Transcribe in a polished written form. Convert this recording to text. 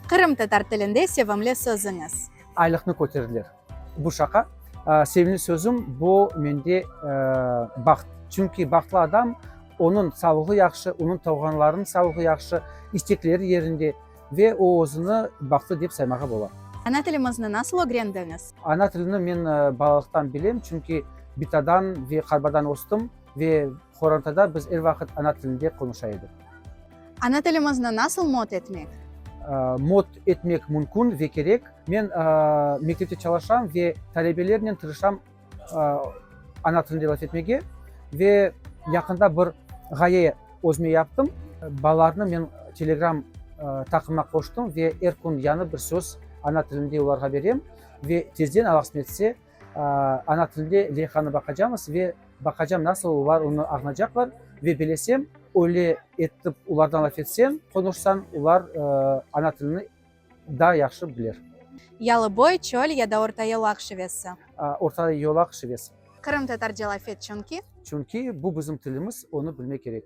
Qırımtatar tilinde sevimli sözüñiz? Aylıqnı köterdiler. Bu şaqa. Sevimli sözüm, bu mende baht. Çünki bahtlı adam, onıñ sağlığı yahşı, onıñ tuvğanlarınıñ sağlığı yahşı, istekleri yerinde ve o özüni bahtlı dep saymağa bola. Ana tilimizni nasıl ögrendiñiz? Ana tilini men balalıqtan bilem, çünki bitadan ve qarbadan östim ve qorantada biz er vaqıt ana tilinde qonuşa edik. Ana tilimizni nasıl mod etmek? Mod etmek mümkün ve kerek. Men mektepte çalışam ve talebelernen tırışam ana tilinde laf etmege. Ve yaqında bir ğaye özüme yaptım. Balalarnı men Telegram taqımına qoştım ve er kün yañı bir söz ana tilinde olarğa berem. Ve tezden, Alla qısmet etse, ana tilinde leyhanı baqacamız ve baqacam nasıl olar onı añlaycaqlar ve bilesem, öyle etip olardan laf etseñ, qonuşsañ, olar ana tilini daa yahşı biler. Yalıboy, çöl ya da ortayolaq şivesi? Ortayolaq şivesi. Qırımtatarca laf et, çünki? Çünki bu bizim tilimiz, onı bilmek kerek.